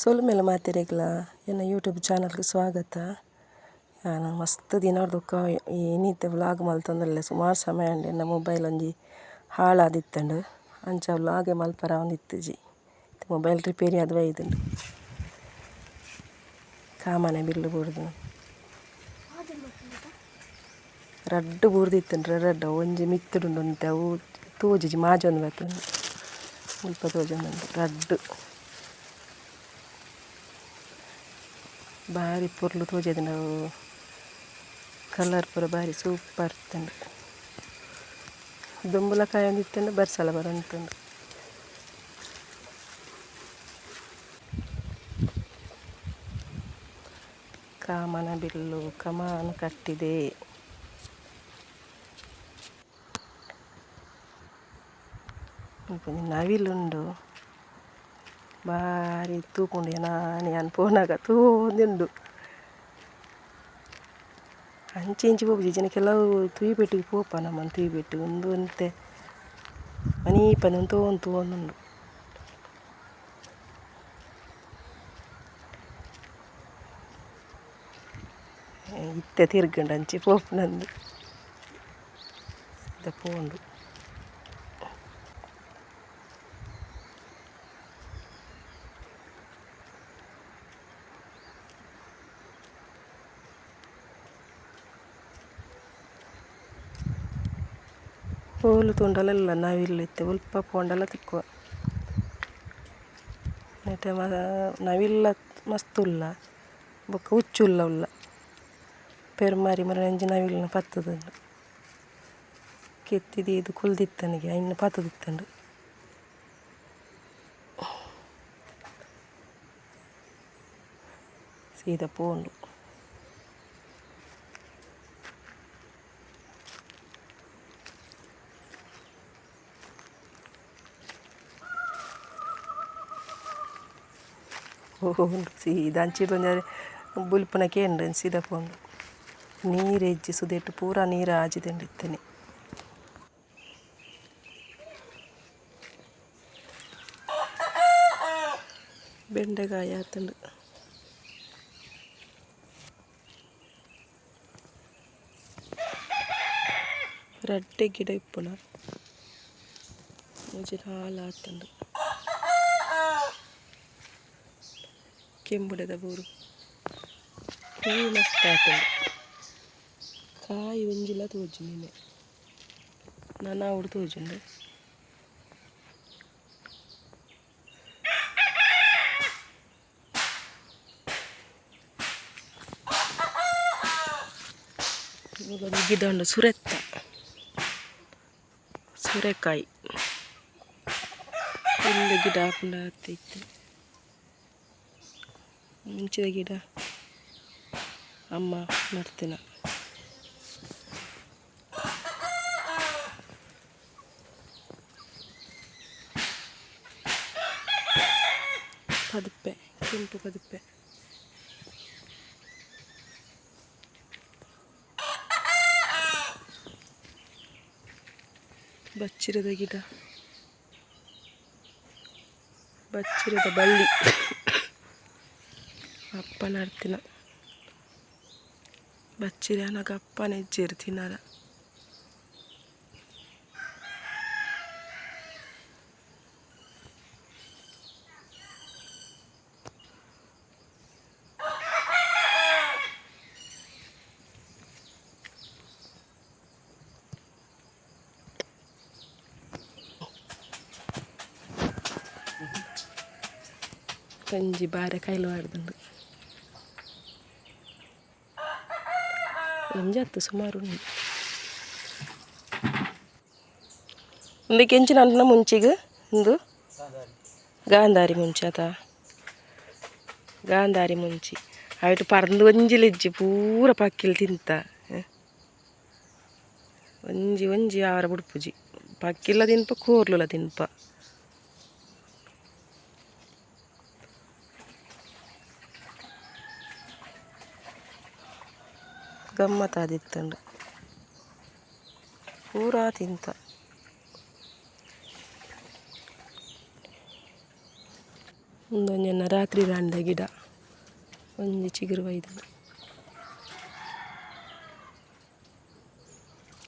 ಸೊಲ್ಮೆಲ ಮಾತೆರೆಗ್ಲ ಎನ್ನ ಯೂಟ್ಯೂಬ್ ಚಾನಲ್ಗೆ ಸ್ವಾಗತ. ಯಾನ್ ಮಸ್ತ್ ದಿನರ್ದ್ ಇನಿತ ವ್ಲಾಗ್ ಮಲ್ತೊಂದುಲ್ಲೆ. ಸುಮಾರು ಸಮಯ ಆಂಡ್, ಎನ್ನ ಮೊಬೈಲ್ ಒಂಜಿ ಹಾಳಾದಿತ್ತುಂಡು, ಅಂಚ ವ್ಲಾಗ್ ಮಲ್ಪರ ಆವೊಂದಿತ್ತಿಜಿ. ಮೊಬೈಲ್ ರಿಪೇರಿ ಆದ್ ಬೈದುಂಡು. ಕಾಮನೆ ಬಿಲ್ಲು ಬೂರ್ದು ರಡ್ಡ್ ಬೂರ್ದಿತ್ತುಂಡು, ರಡ್ಡ್ ಒಂಜಿ ಮಿತ್ತುಡುಂಡು ಒಂತೆ, ಅವು ತೋಜಿಜಿ, ಮಾಜೊಂದು ಬತ್ತುಂಡು. ಮುಲ್ಪ ತೋಜೊಂದುಂಡು ರಡ್ಡ್. ಬಾರಿ ಪೊರ್ಲು ತೋಜೆದುಂಡು ಅವು, ಕಲರ್ ಪೂರ ಬಾರಿ ಸೂಪರ್ ಇತ್ತುಂಡು. ದುಂಬುಲ ಕಾಯೊಂದಿತ್ತುಂಡು, ಬರ್ಸಲ ಬರೊಂದಿತ್ತುಂಡು. ಕಾಮನ ಬಿಲ್ಲು ಕಮಾನು ಕಟ್ಟಿದೆ. ಮುಲ್ಪ ಒಂಜಿ ನವಿಲುಂಡು, ಬಾರಿ ತೂಪುಂಡು. ಯಾನ್ ಯಾನ್ ಪೋನಗ ತೂವೊಂದುಂಡು. ಅಂಚಿ ಇಂಚಿ ಪೋಪುಜಿ ಇಜ್ಜಿಂಡ ಕೆಲವು ತೂಯಿಪೆಟ್ಟಿಗೆ ಪೋಪ ನಮನ್ ತೂಯಿಪೆಟ್ಟು. ಉಂದು ಒಂತೆ ಮನೀಪಂದೆ ತೂವೊಂದು ತೂವೊಂದುಂಡು. ಇತ್ತೆ ತಿರ್ಗುಂಡು, ಅಂಚಿ ಪೋಪುನಂದು ಸೀದಾ ಪೋಂಡು. ಓಲು ತೂಂಡಲ ನವಿಲು ಇತ್ತೆ, ಒಲ್ಪ ಪೋಂಡಲ ತಿಕ್ಕುವ. ನೆಟೆ ನವಿಲ್ಲ ಮಸ್ತ್ ಉಲ್ಲ, ಬೊಕ್ಕ ಉಚ್ಚುಲ್ಲ ಉಲ್ಲ. ಪೆರ್ಮಾರಿ ಒಂಜಿ ನವಿಲ್ನ ಪತ್ತುದುಂಡು, ಕೆತ್ತಿ ದೀದ್ ಕುಲ್ದಿತ್ತನಿಗೆ ಐನ್ ಪತ್ತುದಿತ್ತುಂಡು. ಸೀದಾ ಪೋಂಡು. ಪೋಂಡು ಸೀದಾ ಅಂಚಿಡ್ ಒಂಜಿ ಬುಲ್ಪುನ ಕೇಂಡು, ಸೀದಾ ಪೋಂಡು. ನೀರು ಇಜ್ಜಿ ಸುದೆಟ್, ಪೂರ ನೀರು ಆಜಿದುಂಡು ಇತ್ತನೆ. ಬೆಂಡೆಕಾಯಿ ಆತುಂಡು. ರಡ್ಡೆ ಗಿಡ ಇಪ್ಪುನ, ಒಂಜಿ ನಾಲ್ ಆತುಂಡು. ಕೆಂಬುಡೆದ ಬೂರು ಪೂ ಮಸ್ತ್ ಆತುಂಡು, ಕಾಯಿ ಒಂಜಿಲ ತೋಜುಂಡು. ನನ ಆವೊಡು ತೋಜುಂಡು. ಮೂಲೊಂಜಿ ಗಿಡ ಉಂಡು, ಸುರೆತ್ತ ಸುರೆಕಾಯಿ. ಉಂದು ಗಿಡ ಆಪುಂಡ ಇತ್ತೆ. ಮುಂಚಿದ ಗಿಡ ಅಮ್ಮ ನಡ್ತಿನ. ಪದುಪ್ಪೆ, ಕೆಂಪು ಪದುಪ್ಪೆ. ಬಚ್ಚಿರದ ಗಿಡ, ಬಚ್ಚಿರದ ಬಳ್ಳಿ ಅಪ್ಪ ನಡ್ತಿನ. ಬಚ್ಚಿರೆ ಆನಗ ಅಪ್ಪನ ಇಜ್ಜೆರ್ ತಿನರ. ಒಂಜಿ ಬಾರೆ ಕೈಲ್ ಪಾಡ್ದುಂಡು, ಒಂಜಿ ಅತ್ತ್ ಸುಮಾರು ಉಂಡು. ಉಂದಕ್ಕೆ ಎಂಚಿನ ಅಂಟನ ಮುಂಚಿಗ್? ಉಂದು ಗಾಂಧಾರಿ ಮುಂಚಿ ಅತ? ಗಾಂಧಾರಿ ಮುಂಚಿ. ಅಯಿಟ್ ಪರ್ಂದ್ ಒಂಜಿಲ ಇಜ್ಜಿ, ಪೂರ ಪಕ್ಕಿಲು ತಿಂತ. ಒಂಜಿ ಒಂಜಿ ಆವರ ಬುಡ್ಪುಜಿ. ಪಕ್ಕಿಲ ತಿನ್ಪ, ಕೋರ್ಲುಲ ತಿನ್ಪ. ಗಮ್ಮತ್ತಾದಿತ್ತುಂಡು, ಪೂರಾ ತಿಂತ. ಉಂದೊಂಜಿ ಎನ್ನ ರಾತ್ರಿ ರಾಣಿದ ಗಿಡ ಒಂಜಿ ಚಿಗುರು ಬೈದ್ಂಡ್.